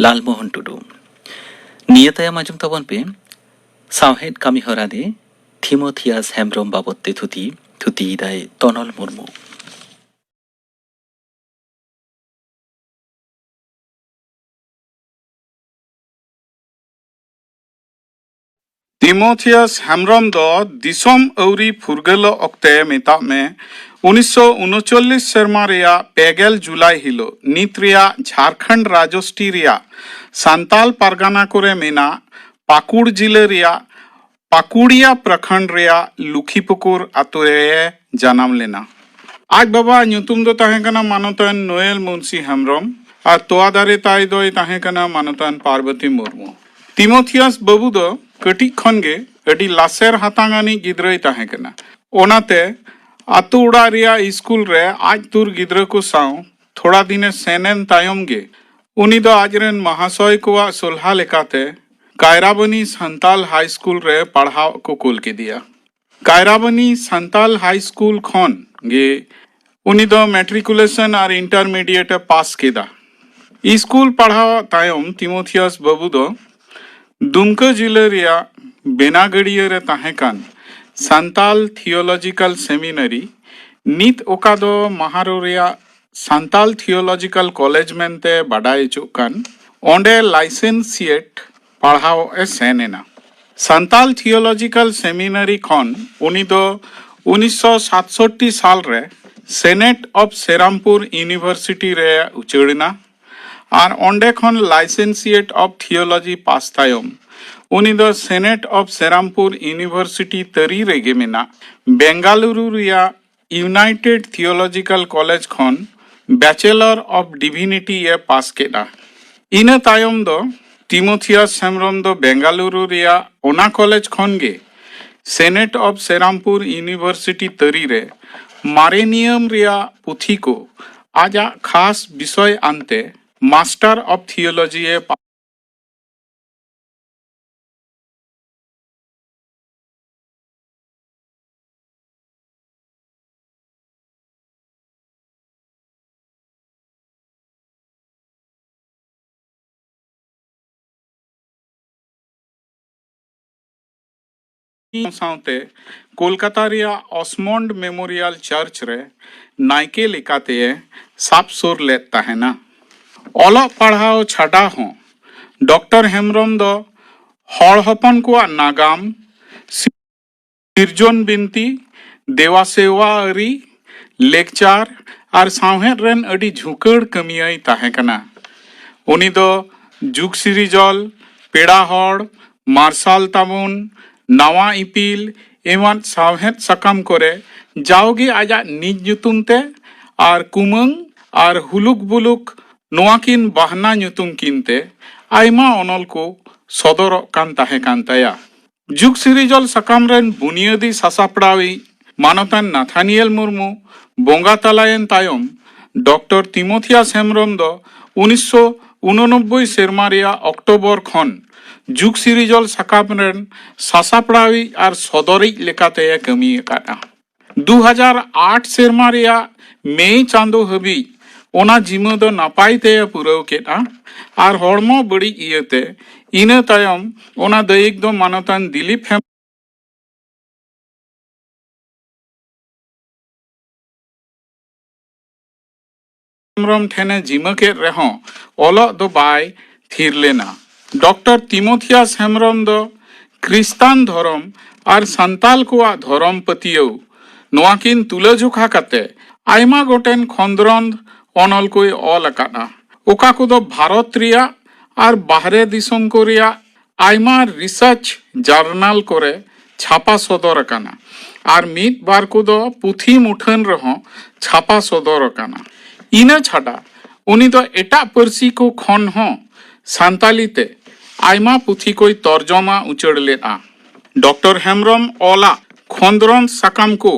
ᱞᱟᱞᱢᱳᱦᱚᱱ ᱴᱩᱰᱩ᱾ ᱱᱤᱭᱟᱹ ᱛᱟᱭᱚᱢ ᱟᱸᱡᱚᱢ ᱛᱟᱵᱚᱱ ᱯᱮ ᱥᱟᱶᱦᱮᱫ ᱠᱟᱹᱢᱤ ᱦᱚᱨᱟ ᱨᱮ ᱛᱷᱤᱢᱳᱛᱷᱤᱭᱟᱥ ᱦᱮᱢᱵᱽᱨᱚᱢ ᱵᱟᱵᱚᱫ ᱛᱮ ᱛᱷᱩᱛᱤ, ᱛᱷᱩᱛᱤᱭᱮᱫᱟᱭ ᱛᱚᱱᱚᱞ ᱢᱩᱨᱢᱩ᱾ ᱛᱤᱢᱳᱛᱷᱤᱭᱟᱥ ᱦᱮᱢᱵᱽᱨᱚᱢ ᱫᱚ ᱫᱤᱥᱚᱢ ᱟᱹᱣᱨᱤ ᱯᱷᱩᱨᱜᱟᱹᱞᱚᱜ ᱚᱠᱛᱮ, ᱢᱮᱛᱟᱜ ᱢᱮ, ᱩᱱᱤᱥᱥᱚ ᱩᱱᱩᱪᱚᱞᱞᱤᱥ ᱥᱮᱨᱢᱟ ᱨᱮᱭᱟᱜ ᱯᱮᱜᱮᱞ ᱡᱩᱞᱟᱭ ᱦᱤᱞᱳᱜ ᱱᱤᱛ ᱨᱮᱭᱟᱜ ᱡᱷᱟᱨᱠᱷᱚᱸᱰ ᱨᱟᱡᱚᱥᱴᱤ ᱨᱮᱭᱟᱜ ᱥᱟᱱᱛᱟᱞ ᱯᱟᱨᱜᱟᱱᱟ ᱠᱚᱨᱮ ᱢᱮᱱᱟᱜ ᱯᱟᱹᱠᱩᱲ ᱡᱤᱞᱟᱹ ᱨᱮᱭᱟᱜ ᱯᱟᱹᱠᱩᱲᱤᱭᱟ ᱯᱨᱚᱠᱷᱚᱸᱰ ᱨᱮᱭᱟᱜ ᱞᱩᱠᱷᱤᱯᱩᱠᱩᱨ ᱟᱛᱳ ᱨᱮ ᱡᱟᱱᱟᱢ ᱞᱮᱱᱟ᱾ ᱟᱡ ᱵᱟᱵᱟᱣᱟᱜ ᱧᱩᱛᱩᱢ ᱫᱚ ᱛᱟᱦᱮᱸ ᱠᱟᱱᱟ ᱢᱟᱱᱚᱛᱟᱱ ᱱᱳᱭᱮᱞ ᱢᱩᱱᱥᱤ ᱦᱮᱢᱵᱽᱨᱚᱢ ᱟᱨ ᱛᱚᱣᱟ ᱫᱟᱨᱮ ᱛᱟᱭ ᱫᱚᱭ ᱛᱟᱦᱮᱸ ᱠᱟᱱᱟ ᱢᱟᱱᱚᱛᱟᱱ ᱯᱟᱨᱵᱚᱛᱤ ᱢᱩᱨᱢᱩ᱾ ᱛᱤᱢᱳᱛᱷᱤᱭᱟᱥ ᱵᱟᱹᱵᱩ ᱫᱚ ᱠᱟᱹᱴᱤᱡ ᱠᱷᱚᱱ ᱜᱮ ᱟᱹᱰᱤ ᱞᱟᱥᱮᱨ ᱦᱟᱛᱟᱝ ᱟᱱᱤᱡ ᱜᱤᱫᱽᱨᱟᱹᱭ ᱛᱟᱦᱮᱸ ᱠᱟᱱᱟ᱾ ᱚᱱᱟᱛᱮ ᱟᱛᱳ ᱚᱲᱟᱜ ᱨᱮᱭᱟᱜ ᱤᱥᱠᱩᱞ ᱨᱮ ᱟᱡ ᱛᱩᱨ ᱜᱤᱫᱽᱨᱟᱹ ᱠᱚ ᱥᱟᱶ ᱛᱷᱚᱲᱟ ᱫᱤᱱᱮ ᱥᱮᱱ ᱮᱱ ᱛᱟᱭᱚᱢ ᱜᱮ ᱩᱱᱤ ᱫᱚ ᱟᱡᱨᱮᱱ ᱢᱟᱦᱟᱥᱚᱭ ᱠᱚᱣᱟᱜ ᱥᱚᱞᱦᱟ ᱞᱮᱠᱟᱛᱮ ᱠᱟᱭᱨᱟᱵᱟᱱᱤ ᱥᱟᱱᱛᱟᱞ ᱦᱟᱭ ᱥᱠᱩᱞ ᱨᱮ ᱯᱟᱲᱦᱟᱣ ᱠᱚ ᱠᱩᱞ ᱠᱮᱫᱮᱭᱟ᱾ ᱠᱟᱭᱨᱟᱵᱟᱱᱤ ᱥᱟᱱᱛᱟᱞ ᱦᱟᱭ ᱥᱠᱩᱞ ᱠᱷᱚᱱ ᱜᱮ ᱩᱱᱤ ᱫᱚ ᱢᱮᱴᱨᱤᱠᱩᱞᱮᱥᱚᱱ ᱟᱨ ᱤᱱᱴᱟᱨᱢᱤᱰᱤᱭᱮᱴ ᱮ ᱯᱟᱥ ᱠᱮᱫᱟ᱾ ᱤᱥᱠᱩᱞ ᱯᱟᱲᱦᱟᱣ ᱛᱟᱭᱚᱢ ᱛᱤᱢᱳᱛᱷᱤᱭᱟᱥ ᱵᱟᱹᱵᱩ ᱫᱚ ᱫᱩᱢᱠᱟᱹ ᱡᱤᱞᱟᱹ ᱨᱮᱭᱟᱜ ᱵᱮᱱᱟᱜᱟᱹᱲᱤᱭᱟᱹ ᱨᱮ ᱛᱟᱦᱮᱸ ᱠᱟᱱ ᱥᱟᱱᱛᱟᱞ ᱛᱷᱤᱭᱳᱞᱚᱡᱤᱠᱟᱞ ᱥᱮᱢᱤᱱᱟᱨᱤ, ᱱᱤᱛ ᱚᱠᱟ ᱫᱚ ᱢᱟᱦᱟᱨᱳ ᱨᱮᱭᱟᱜ ᱥᱟᱱᱛᱟᱞ ᱛᱷᱤᱭᱳᱞᱚᱡᱤᱠᱟᱞ ᱠᱚᱞᱮᱡᱽ ᱢᱮᱱᱛᱮ ᱵᱟᱰᱟᱭ ᱦᱚᱪᱚᱜ ᱠᱟᱱ, ᱚᱸᱰᱮ ᱞᱟᱭᱥᱮᱱᱥᱤᱭᱮᱴ ᱯᱟᱲᱦᱟᱣ ᱮ ᱥᱮᱱ ᱮᱱᱟ᱾ ᱥᱟᱱᱛᱟᱞ ᱛᱷᱤᱭᱳᱞᱚᱡᱤᱠᱟᱞ ᱥᱮᱢᱤᱱᱟᱨᱤ ᱠᱷᱚᱱ ᱩᱱᱤ ᱫᱚ ᱩᱱᱤᱥᱥᱚ ᱥᱟᱛᱥᱚᱴᱴᱤ ᱥᱟᱞ ᱨᱮ ᱥᱮᱱᱮᱴ ᱚᱯᱷ ᱥᱮᱨᱟᱢᱯᱩᱨ ᱤᱭᱩᱱᱤᱵᱷᱟᱨᱥᱤᱴᱤ ᱨᱮ ᱩᱪᱟᱹᱲ ᱮᱱᱟ ᱟᱨ ᱚᱸᱰᱮ ᱠᱷᱚᱱ ᱞᱟᱭᱥᱮᱱᱥᱤᱭᱮᱴ ᱚᱯᱷ ᱛᱷᱤᱭᱳᱞᱚᱡᱤ ᱯᱟᱥ ᱛᱟᱭᱚᱢ ᱩᱱᱤ ᱫᱚ ᱥᱮᱱᱮᱴ ᱚᱯᱷ ᱥᱮᱨᱟᱢᱯᱩᱨ ᱤᱭᱩᱱᱤᱵᱷᱟᱨᱥᱤᱴᱤ ᱛᱟᱹᱨᱤ ᱨᱮᱜᱮ ᱢᱮᱱᱟᱜ ᱵᱮᱝᱜᱟᱞᱩᱨᱩ ᱨᱮᱭᱟᱜ ᱤᱭᱩᱱᱟᱭᱴᱮᱰ ᱛᱷᱤᱭᱳᱞᱚᱡᱤᱠᱟᱞ ᱠᱚᱞᱮᱡᱽ ᱠᱷᱚᱱ ᱵᱮᱪᱮᱞᱚᱨ ᱚᱯᱷ ᱰᱤᱵᱷᱤᱱᱤᱴᱤ ᱮ ᱯᱟᱥ ᱠᱮᱫᱼᱟ᱾ ᱤᱱᱟᱹ ᱛᱟᱭᱚᱢ ᱫᱚ ᱛᱤᱢᱳᱛᱷᱤᱭᱟᱥ ᱦᱮᱢᱵᱽᱨᱚᱢ ᱫᱚ ᱵᱮᱝᱜᱟᱞᱩᱨᱩ ᱨᱮᱭᱟᱜ ᱚᱱᱟ ᱠᱚᱞᱮᱡᱽ ᱠᱷᱚᱱ ᱜᱮ ᱥᱮᱱᱮᱴ ᱚᱯᱷ ᱥᱮᱨᱟᱢᱯᱩᱨ ᱤᱭᱩᱱᱤᱵᱷᱟᱨᱥᱤᱴᱤ ᱛᱟᱹᱨᱤ ᱨᱮ ᱢᱟᱨᱮ ᱱᱤᱭᱚᱢ ᱨᱮᱭᱟᱜ ᱯᱩᱛᱷᱤ ᱠᱚ ᱟᱡᱟᱜ ᱠᱷᱟᱥ ᱵᱤᱥᱚᱭ ᱟᱱᱛᱮ ᱢᱟᱥᱴᱟᱨ ᱚᱯᱷ ᱛᱷᱤᱭᱳᱞᱚᱡᱤ ᱮ ᱯᱟᱥ ᱥᱟᱶᱛᱮ ᱠᱳᱞᱠᱟᱛᱟ ᱨᱮᱭᱟᱜ ᱚᱥᱢᱚᱱᱰ ᱢᱮᱢᱳᱨᱤᱭᱟᱞ ᱪᱟᱨᱪ ᱨᱮ ᱱᱟᱭᱠᱮ ᱞᱮᱠᱟᱛᱮ ᱥᱟᱵ ᱥᱩᱨ ᱞᱮᱫ ᱛᱟᱦᱮᱱᱟ᱾ ᱚᱞᱚᱜ ᱯᱟᱲᱦᱟᱣ ᱪᱷᱟᱰᱟ ᱦᱚᱸ ᱰᱚᱠᱴᱚᱨ ᱦᱮᱢᱵᱽᱨᱚᱢ ᱫᱚ ᱦᱚᱲ ᱦᱚᱯᱚᱱ ᱠᱚᱣᱟᱜ ᱱᱟᱜᱟᱢ, ᱥᱤᱨᱡᱚᱱ ᱵᱤᱱᱛᱤ, ᱫᱮᱣᱟ ᱥᱮᱣᱟ ᱟᱹᱨᱤ, ᱞᱮᱠᱪᱟᱨ ᱟᱨ ᱥᱟᱶᱦᱮᱫ ᱨᱮᱱ ᱟᱹᱰᱤ ᱡᱷᱩᱠᱟᱹᱲ ᱠᱟᱹᱢᱤᱭᱟᱹᱭ ᱛᱟᱦᱮᱸ ᱠᱟᱱᱟ᱾ ᱩᱱᱤ ᱫᱚ ᱡᱩᱜᱽ ᱥᱤᱨᱤᱡᱚᱞ, ᱯᱮᱲᱟ ᱦᱚᱲ, ᱢᱟᱨᱥᱟᱞ ᱛᱟᱵᱚᱱ, ᱱᱟᱣᱟ ᱤᱯᱤᱞ ᱮᱢᱟᱱ ᱥᱟᱶᱦᱮᱫ ᱥᱟᱠᱟᱢ ᱠᱚᱨᱮ ᱡᱟᱣᱜᱮ ᱟᱡᱟᱜ ᱱᱤᱡ ᱧᱩᱛᱩᱢ ᱛᱮ ᱟᱨ ᱠᱩᱢᱟᱹᱝ ᱟᱨ ᱦᱩᱞᱩᱠ ᱵᱩᱞᱩᱠ ᱱᱚᱣᱟ ᱠᱤᱱ ᱵᱟᱦᱱᱟ ᱧᱩᱛᱩᱢ ᱠᱤᱱ ᱛᱮ ᱟᱭᱢᱟ ᱚᱱᱚᱞ ᱠᱚ ᱥᱚᱫᱚᱨᱚᱜ ᱠᱟᱱ ᱛᱟᱦᱮᱸ ᱠᱟᱱ ᱛᱟᱭᱟ᱾ ᱡᱩᱜᱽ ᱥᱤᱨᱤᱡᱚᱞ ᱥᱟᱠᱟᱢ ᱨᱮᱱ ᱵᱩᱱᱤᱭᱟᱹᱫᱤ ᱥᱟᱥᱟᱯᱲᱟᱣᱤᱡ ᱢᱟᱱᱚᱛᱟᱱ ᱱᱟᱛᱷᱟᱱᱤᱭᱮᱞ ᱢᱩᱨᱢᱩ ᱵᱚᱸᱜᱟ ᱛᱟᱞᱟᱭᱮᱱ ᱛᱟᱭᱚᱢ, ᱰᱚᱠᱴᱚᱨ ᱛᱤᱢᱳᱛᱷᱤᱭᱟᱥ ᱦᱮᱢᱵᱽᱨᱚᱢ ᱫᱚ ᱩᱱᱤᱥᱥᱚ ᱩᱱᱚᱱᱚᱵᱵᱳᱭ ᱥᱮᱨᱢᱟ ᱨᱮᱭᱟᱜ ᱚᱠᱴᱳᱵᱚᱨ ᱠᱷᱚᱱ ᱡᱩᱜᱽ ᱥᱤᱨᱤᱡᱚᱞ ᱥᱟᱠᱟᱢ ᱨᱮᱱ ᱥᱟᱥᱟᱯᱲᱟᱣᱤᱡ ᱟᱨ ᱥᱚᱫᱚᱨᱤᱡ ᱞᱮᱠᱟᱛᱮ ᱠᱟᱹᱢᱤ ᱟᱠᱟᱫᱼᱟ᱾ ᱫᱩ ᱦᱟᱡᱟᱨ ᱟᱴ ᱥᱮᱨᱢᱟ ᱨᱮᱭᱟᱜ ᱢᱮᱭ ᱪᱟᱸᱫᱚ ᱦᱟᱹᱵᱤᱡ ᱚᱱᱟ ᱡᱤᱢᱟᱹ ᱫᱚ ᱱᱟᱯᱟᱭ ᱛᱮ ᱯᱩᱨᱟᱹᱣ ᱠᱮᱫᱼᱟ ᱟᱨ ᱦᱚᱲᱢᱚ ᱵᱟᱹᱲᱤᱡ ᱤᱭᱟᱹᱛᱮ ᱤᱱᱟᱹ ᱛᱟᱭᱚᱢ ᱚᱱᱟ ᱫᱟᱹᱭᱤᱠ ᱫᱚ ᱢᱟᱱᱚᱛᱟᱱ ᱫᱤᱞᱤᱯ ᱦᱮᱢ ᱦᱮᱢᱵᱽᱨᱚᱢ ᱴᱷᱮᱱᱮ ᱡᱤᱢᱟᱹ ᱠᱮᱫ ᱨᱮᱦᱚᱸ ᱚᱞᱚᱜ ᱫᱚ ᱵᱟᱭ ᱛᱷᱤᱨ ᱞᱮᱱᱟ᱾ ᱰᱚᱠᱴᱚᱨ ᱛᱤᱢᱳᱛᱷᱤᱭᱟᱥ ᱦᱮᱢᱵᱽᱨᱚᱢ ᱫᱚ ᱠᱷᱨᱤᱥᱴᱟᱱ ᱫᱷᱚᱨᱚᱢ ᱟᱨ ᱥᱟᱱᱛᱟᱞ ᱠᱚᱣᱟᱜ ᱫᱷᱚᱨᱚᱢ ᱯᱟᱹᱛᱭᱟᱹᱣ ᱱᱚᱣᱟ ᱠᱤᱱ ᱛᱩᱞᱟᱹᱡᱚᱠᱷᱟ ᱠᱟᱛᱮ ᱟᱭᱢᱟ ᱜᱚᱴᱮᱱ ᱠᱷᱚᱸᱫᱽᱨᱚᱸᱫᱽ ᱚᱱᱚᱞ ᱠᱚᱭ ᱚᱞ ᱟᱠᱟᱫᱼᱟ, ᱚᱠᱟ ᱠᱚᱫᱚ ᱵᱷᱟᱨᱚᱛ ᱨᱮᱭᱟᱜ ᱟᱨ ᱵᱟᱦᱨᱮ ᱫᱤᱥᱚᱢ ᱠᱚ ᱨᱮᱭᱟᱜ ᱟᱭᱢᱟ ᱨᱤᱥᱟᱨᱪ ᱡᱟᱨᱱᱟᱞ ᱠᱚᱨᱮ ᱪᱷᱟᱯᱟ ᱥᱚᱫᱚᱨ ᱟᱠᱟᱱᱟ ᱟᱨ ᱢᱤᱫ ᱵᱟᱨ ᱠᱚᱫᱚ ᱯᱩᱛᱷᱤ ᱢᱩᱴᱷᱟᱹᱱ ᱨᱮᱦᱚᱸ ᱪᱷᱟᱯᱟ ᱥᱚᱫᱚᱨ ᱟᱠᱟᱱᱟ᱾ ᱤᱱᱟᱹ ᱪᱷᱟᱰᱟ ᱩᱱᱤ ᱫᱚ ᱮᱴᱟᱜ ᱯᱟᱹᱨᱥᱤ ᱠᱚ ᱠᱷᱚᱱ ᱦᱚᱸ ᱥᱟᱱᱛᱟᱞᱤ ᱛᱮ ᱟᱭᱢᱟ ᱯᱩᱛᱷᱤ ᱠᱚᱭ ᱛᱚᱨᱡᱚᱢᱟ ᱩᱪᱟᱹᱲ ᱞᱮᱫᱼᱟ᱾ ᱰᱚᱠᱴᱚᱨ ᱦᱮᱢᱵᱽᱨᱚᱢ ᱚᱞᱟᱜ ᱠᱷᱚᱸᱫᱽᱨᱚᱸᱫᱽ ᱥᱟᱠᱟᱢ ᱠᱚ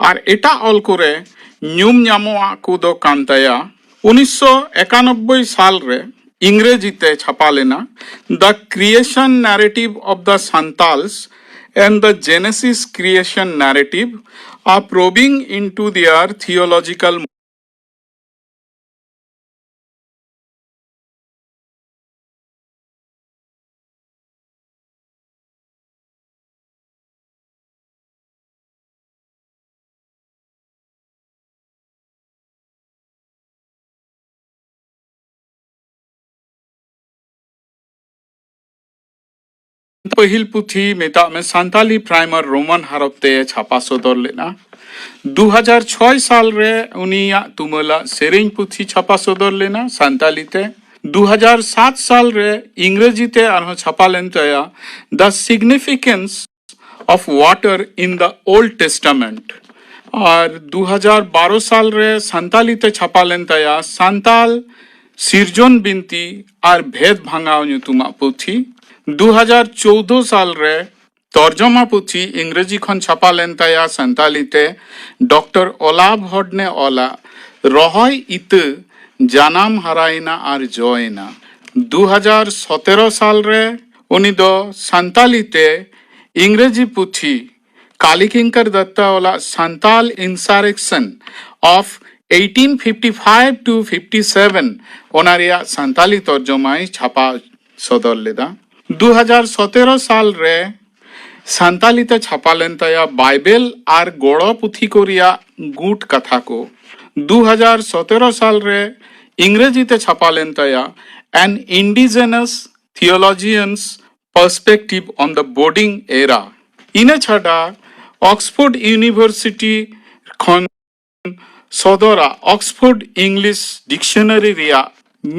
ᱟᱨ ᱮᱴᱟᱜ ᱚᱞ ᱠᱚᱨᱮ ᱧᱩᱢ ᱧᱟᱢᱚᱜ ᱟᱜ ᱠᱚᱫᱚ ᱠᱟᱱ ᱛᱟᱭᱟ ᱩᱱᱤᱥᱥᱚ ᱮᱠᱟᱱᱚᱵᱵᱳᱭ ᱥᱟᱞ ᱨᱮ ᱤᱝᱨᱮᱡᱤ ᱛᱮ ᱪᱷᱟᱯᱟ ᱞᱮᱱᱟ The Creation Narrative of the Santals and the Genesis Creation Narrative, a probing into their theological ᱯᱟᱹᱦᱤᱞ ᱯᱩᱛᱷᱤ ᱢᱮᱛᱟᱜ ᱢᱮ ᱥᱟᱱᱛᱟᱞᱤ ᱯᱨᱟᱭᱢᱟᱨ ᱨᱳᱢᱟᱱ ᱦᱚᱨᱚᱯ ᱛᱮ ᱪᱷᱟᱯᱟ ᱥᱚᱫᱚᱨ ᱞᱮᱱᱟ᱾ ᱫᱩ ᱦᱟᱡᱟᱨ ᱪᱷᱚᱭ ᱥᱟᱞ ᱨᱮ ᱩᱱᱤᱭᱟᱜ ᱛᱩᱢᱟᱹᱞᱟᱜ ᱥᱮᱨᱮᱧ ᱯᱩᱛᱷᱤ ᱪᱷᱟᱯᱟ ᱥᱚᱫᱚᱨ ᱞᱮᱱᱟ ᱥᱟᱱᱛᱟᱞᱤ ᱛᱮ᱾ ᱫᱩ ᱦᱟᱡᱟᱨ ᱥᱟᱛ ᱥᱟᱞ ᱨᱮ ᱤᱝᱨᱮᱡᱤ ᱛᱮ ᱟᱨᱦᱚᱸ ᱪᱷᱟᱯᱟ ᱞᱮᱱ ᱛᱟᱭᱟ The Significance of Water in the Old Testament᱾ ᱟᱨ ᱫᱩ ᱦᱟᱡᱟᱨ ᱵᱟᱨᱚ ᱥᱟᱞ ᱨᱮ ᱥᱟᱱᱛᱟᱞᱤ ᱛᱮ ᱪᱷᱟᱯᱟ ᱞᱮᱱ ᱛᱟᱭᱟ ᱥᱟᱱᱛᱟᱞ ᱥᱤᱨᱡᱚᱱ ᱵᱤᱱᱛᱤ ᱟᱨ ᱵᱷᱮᱫ ᱵᱷᱟᱸᱜᱟᱣ ᱧᱩᱛᱩᱢᱟᱜ ᱯᱩᱛᱷᱤ᱾ ᱫᱩ ᱦᱟᱡᱟᱨ ᱪᱳᱣᱫᱚ ᱥᱟᱞ ᱨᱮ ᱛᱚᱨᱡᱚᱢᱟ ᱯᱩᱛᱷᱤ ᱤᱝᱨᱮᱡᱤ ᱠᱷᱚᱱ ᱪᱷᱟᱯᱟ ᱞᱮᱱ ᱛᱟᱭᱟ ᱥᱟᱱᱛᱟᱞᱤ ᱛᱮ ᱰᱚᱠᱴᱚᱨ ᱚᱞᱟᱵᱷ ᱦᱚᱰᱱᱮ ᱚᱞᱟᱜ ᱨᱚᱦᱚᱭ ᱤᱛᱟᱹ ᱡᱟᱱᱟᱢ ᱦᱟᱨᱟᱭᱮᱱᱟ ᱟᱨ ᱡᱚᱭᱮᱱᱟ᱾ ᱫᱩ ᱦᱟᱡᱟᱨ ᱥᱚᱛᱮᱨᱚ ᱥᱟᱞ ᱨᱮ ᱩᱱᱤ ᱫᱚ ᱥᱟᱱᱛᱟᱞᱤ ᱛᱮ ᱤᱝᱨᱮᱡᱤ ᱯᱩᱛᱷᱤ ᱠᱟᱞᱤᱠᱤᱝᱠᱚᱨ ᱫᱚᱛᱛᱟ ᱚᱞᱟᱜ Santal Insurrection of eighteen fifty five to fifty seven, ᱚᱱᱟ ᱨᱮᱭᱟᱜ ᱥᱟᱱᱛᱟᱞᱤ ᱛᱚᱨᱡᱚᱢᱟᱭ ᱪᱷᱟᱯᱟ ᱥᱚᱫᱚᱨ ᱞᱮᱫᱟ᱾ ᱫᱩ ᱦᱟᱡᱟᱨ ᱥᱚᱛᱮᱨᱚ ᱥᱟᱞ ᱨᱮ ᱥᱟᱱᱛᱟᱞᱤ ᱛᱮ ᱪᱷᱟᱯᱟ ᱞᱮᱱ ᱛᱟᱭᱟ ᱵᱟᱭᱵᱮᱞ ᱟᱨ ᱜᱚᱲᱚ ᱯᱩᱛᱷᱤ ᱠᱚ ᱨᱮᱭᱟᱜ ᱜᱩᱴ ᱠᱟᱛᱷᱟ ᱠᱚ᱾ ᱫᱩ ᱦᱟᱡᱟᱨ ᱥᱚᱛᱮᱨᱚ ᱥᱟᱞ ᱨᱮ ᱤᱝᱨᱮᱡᱤ ᱛᱮ ᱪᱷᱟᱯᱟ ᱞᱮᱱ ᱛᱟᱭᱟ An Indigenous Theologian's Perspective on the Boding Era᱾ ᱤᱱᱟᱹ ᱪᱷᱟᱰᱟ ᱚᱠᱥᱯᱷᱳᱨᱰ ᱤᱭᱩᱱᱤᱵᱷᱟᱨᱥᱤᱴᱤ ᱠᱷᱚᱱ ᱥᱚᱫᱚᱨᱟ ᱚᱠᱥᱯᱷᱳᱨᱰ ᱤᱝᱞᱤᱥ ᱰᱤᱠᱥᱚᱱᱟᱨᱤ ᱨᱮᱭᱟᱜ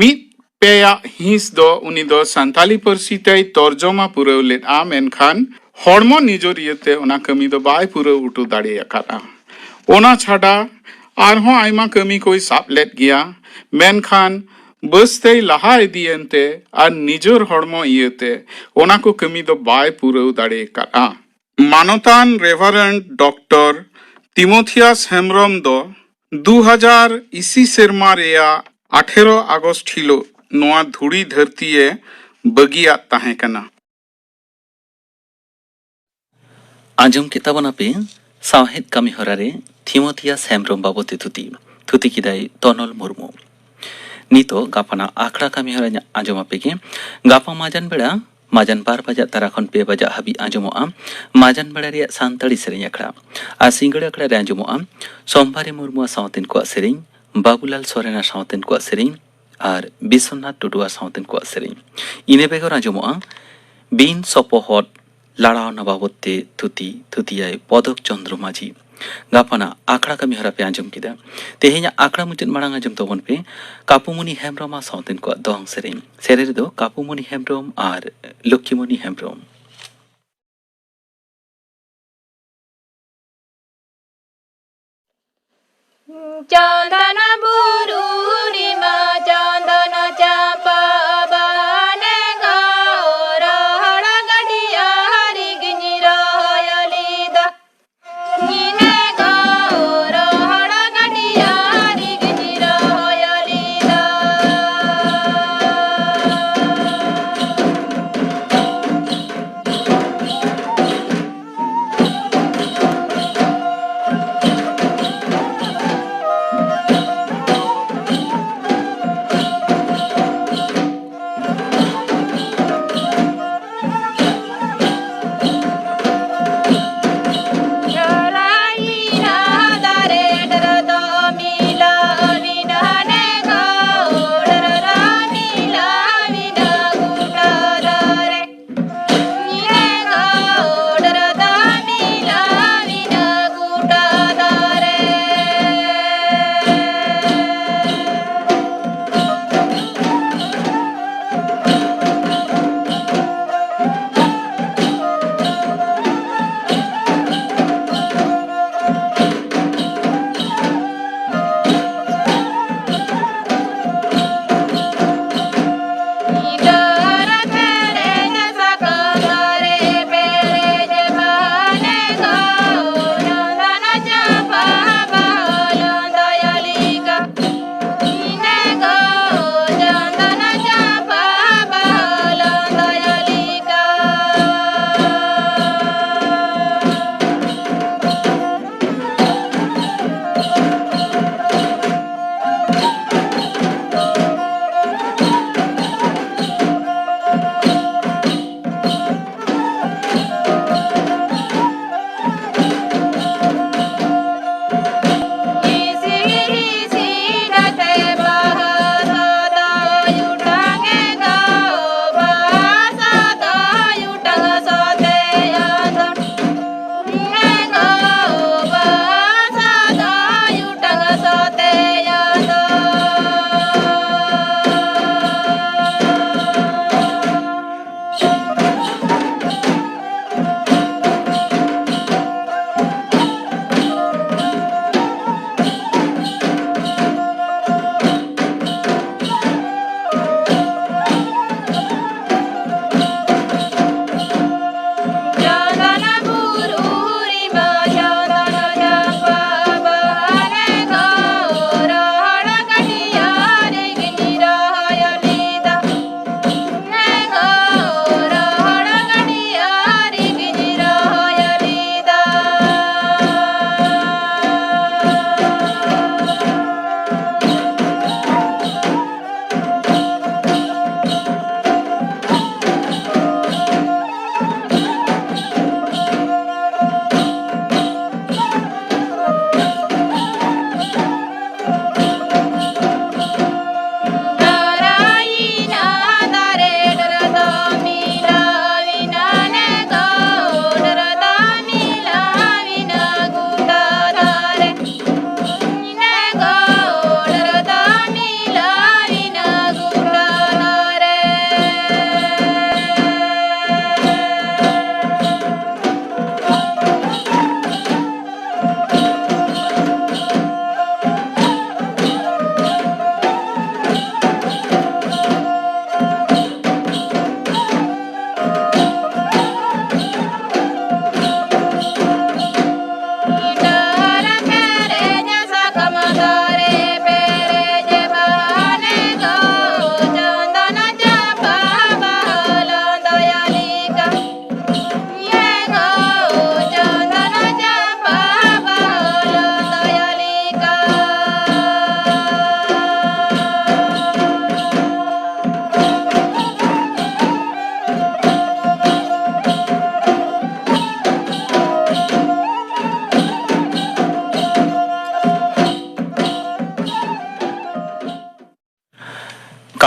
ᱢᱤᱫ ᱯᱮᱭᱟᱜ ᱦᱤᱸᱥ ᱫᱚ ᱩᱱᱤ ᱫᱚ ᱥᱟᱱᱛᱟᱞᱤ ᱯᱟᱹᱨᱥᱤ ᱛᱮᱭ ᱛᱚᱨᱡᱚᱢᱟ ᱯᱩᱨᱟᱹᱣ ᱞᱮᱫᱼᱟ, ᱢᱮᱱᱠᱷᱟᱱ ᱦᱚᱲᱢᱚ ᱱᱤᱡᱚᱨᱤᱭᱟᱹ ᱛᱮ ᱚᱱᱟ ᱠᱟᱹᱢᱤ ᱫᱚ ᱵᱟᱭ ᱯᱩᱨᱟᱹᱣ ᱦᱚᱴᱚ ᱫᱟᱲᱮ ᱟᱠᱟᱫᱼᱟ᱾ ᱚᱱᱟ ᱪᱷᱟᱰᱟ ᱟᱨᱦᱚᱸ ᱟᱭᱢᱟ ᱠᱟᱹᱢᱤ ᱠᱚᱭ ᱥᱟᱵ ᱞᱮᱫ ᱜᱮᱭᱟ, ᱢᱮᱱᱠᱷᱟᱱ ᱵᱟᱹᱥᱛᱮᱭ ᱞᱟᱦᱟ ᱤᱫᱤᱭᱮᱱ ᱛᱮ ᱟᱨ ᱱᱤᱡᱚᱨ ᱦᱚᱲᱢᱚ ᱤᱭᱟᱹᱛᱮ ᱚᱱᱟ ᱠᱚ ᱠᱟᱹᱢᱤ ᱫᱚ ᱵᱟᱭ ᱯᱩᱨᱟᱹᱣ ᱫᱟᱲᱮ ᱟᱠᱟᱫᱼᱟ᱾ ᱢᱟᱱᱚᱛᱟᱱ ᱨᱮᱵᱷᱟᱨᱮᱱᱰ ᱰᱚᱠᱴᱚᱨ ᱛᱤᱢᱳᱛᱷᱤᱭᱟᱥ ᱦᱮᱢᱵᱽᱨᱚᱢ ᱫᱚ ᱫᱩ ᱦᱟᱡᱟᱨ ᱤᱥᱤ ᱥᱮᱨᱢᱟ ᱨᱮᱭᱟᱜ ᱟᱴᱷᱮᱨᱚ ᱟᱜᱚᱥᱴ ᱦᱤᱞᱳᱜ ᱱᱚᱣᱟ ᱫᱷᱩᱲᱤ ᱫᱷᱟᱹᱨᱛᱤ ᱮ ᱵᱟᱹᱜᱤᱭᱟᱫ ᱛᱟᱦᱮᱸ ᱠᱟᱱᱟ᱾ ᱟᱸᱡᱚᱢ ᱠᱮᱫ ᱛᱟᱵᱚᱱᱟᱯᱮ ᱥᱟᱶᱦᱮᱫ ᱠᱟᱹᱢᱤ ᱦᱚᱨᱟ ᱨᱮ ᱛᱷᱤᱢᱳᱛᱷᱤᱭᱟᱥ ᱦᱮᱢᱵᱽᱨᱚᱢ ᱵᱟᱵᱚᱛ ᱛᱮ ᱛᱷᱩᱛᱤ᱾ ᱛᱷᱩᱛᱤ ᱠᱮᱫᱟᱭ ᱛᱚᱱᱚᱞ ᱢᱩᱨᱢᱩ᱾ ᱱᱤᱛᱚᱜ ᱜᱟᱯᱟᱱᱟᱜ ᱟᱠᱷᱲᱟ ᱠᱟᱹᱢᱤ ᱦᱚᱨᱟ ᱟᱸᱡᱚᱢ ᱟᱯᱮ ᱜᱮ᱾ ᱜᱟᱯᱟ ᱢᱟᱡᱟᱱ ᱵᱮᱲᱟ, ᱢᱟᱡᱟᱱ ᱵᱟᱨ ᱵᱟᱡᱟᱜ ᱛᱟᱨᱟ ᱠᱷᱚᱱ ᱯᱮ ᱵᱟᱡᱟᱜ ᱦᱟᱹᱵᱤᱡ ᱟᱸᱡᱚᱢᱚᱜᱼᱟ ᱢᱟᱡᱟᱱ ᱵᱮᱲᱟ ᱨᱮᱭᱟᱜ ᱥᱟᱱᱛᱟᱲᱤ ᱥᱮᱨᱮᱧ ᱟᱠᱷᱲᱟ᱾ ᱟᱨ ᱥᱤᱸᱜᱟᱹᱲ ᱟᱠᱷᱲᱟ ᱨᱮ ᱟᱸᱡᱚᱢᱚᱜᱼᱟ ᱥᱳᱢᱵᱟᱨᱤ ᱢᱩᱨᱢᱩᱣᱟᱜ ᱥᱟᱶᱛᱮᱱ ᱠᱚᱣᱟᱜ ᱥᱮᱨᱮᱧ, ᱵᱟᱵᱩᱞᱟᱞ ᱥᱚᱨᱮᱱᱟᱜ ᱥᱟᱶᱛᱮᱱ ᱠᱚᱣᱟᱜ ᱥᱮᱨᱮᱧ ᱟᱨ ᱵᱤᱥᱥᱚᱱᱟᱛᱷ ᱴᱩᱰᱩᱣᱟᱜ ᱥᱟᱶᱛᱮᱱ ᱠᱚᱣᱟᱜ ᱥᱮᱨᱮᱧ᱾ ᱤᱱᱟᱹ ᱵᱮᱜᱚᱨ ᱟᱸᱡᱚᱢᱚᱜᱼᱟ ᱵᱤᱱ ᱥᱚᱯᱚᱦᱚᱫ ᱞᱟᱲᱟᱣᱱᱟ ᱵᱟᱵᱚᱛ ᱛᱮ ᱛᱷᱩᱛᱤ, ᱛᱷᱩᱛᱤᱭᱟᱭ ᱯᱚᱫᱚᱠ ᱪᱚᱱᱫᱨᱚ ᱢᱟᱹᱡᱷᱤ᱾ ᱜᱟᱯᱟᱱᱟᱜ ᱟᱠᱷᱲᱟ ᱠᱟᱹᱢᱤ ᱦᱚᱨᱟ ᱯᱮ ᱟᱸᱡᱚᱢ ᱠᱮᱫᱟ᱾ ᱛᱮᱦᱮᱧᱟᱜ ᱟᱠᱷᱲᱟ ᱢᱩᱪᱟᱹᱫ ᱢᱟᱲᱟᱝ ᱟᱸᱡᱚᱢ ᱛᱟᱵᱚᱱ ᱯᱮ ᱠᱟᱯᱩᱢᱩᱱᱤ ᱦᱮᱢᱵᱨᱚᱢ ᱟᱨ ᱥᱟᱶᱛᱮᱱ ᱠᱚᱣᱟᱜ ᱫᱚᱝ ᱥᱮᱨᱮᱧ᱾ ᱥᱮᱨᱮᱧ ᱨᱮᱫᱚ ᱠᱟᱯᱩᱢᱩᱱᱤ ᱦᱮᱢᱵᱨᱚᱢ ᱟᱨ ᱞᱚᱠᱠᱷᱤᱢᱩᱱᱤ ᱦᱮᱢᱵᱨᱚᱢ᱾ ᱪᱚᱱᱫᱚᱱ ᱵᱩᱨᱩ ᱨᱮᱢᱟ ᱪᱚᱱᱫᱚᱱ ᱪᱟᱢᱯᱟ ᱵᱟᱦᱟᱱᱮ ᱜᱚ, ᱨᱚᱦᱚᱲ ᱜᱟᱹᱰᱤᱭᱟᱹ ᱨᱤᱜᱤᱧ ᱨᱚᱦᱚᱭ ᱞᱮᱫᱟ᱾ ᱧᱤᱱᱮ ᱜᱚ, ᱨᱚᱦᱚᱲ ᱜᱟᱹᱰᱤᱭᱟᱹ ᱨᱤᱜᱤᱧ ᱨᱚᱦᱚᱭ ᱞᱮᱫᱟ᱾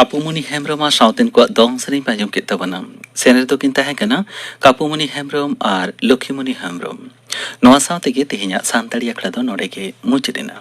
ᱠᱟᱯᱩᱢᱩᱱᱤ ᱦᱮᱢᱵᱨᱚᱢ ᱟᱨ ᱥᱟᱶᱛᱮᱱ ᱠᱚᱣᱟᱜ ᱫᱚᱝ ᱥᱮᱨᱮᱧ ᱯᱮ ᱟᱸᱡᱚᱢ ᱠᱮᱫ ᱛᱟᱵᱚᱱᱟ᱾ ᱥᱮᱨᱮᱧ ᱨᱮᱫᱚ ᱠᱤᱱ ᱛᱟᱦᱮᱸ ᱠᱟᱱᱟ ᱠᱟᱯᱩᱢᱩᱱᱤ ᱦᱮᱢᱵᱨᱚᱢ ᱟᱨ ᱞᱚᱠᱷᱤᱢᱩᱱᱤ ᱦᱮᱢᱵᱨᱚᱢ᱾ ᱱᱚᱣᱟ ᱥᱟᱶ ᱛᱮᱜᱮ ᱛᱮᱦᱮᱧᱟᱜ ᱥᱟᱱᱛᱟᱲᱤ ᱟᱠᱷᱲᱟ ᱫᱚ ᱱᱚᱰᱮ ᱜᱮ ᱢᱩᱪᱟᱹᱫ ᱮᱱᱟ᱾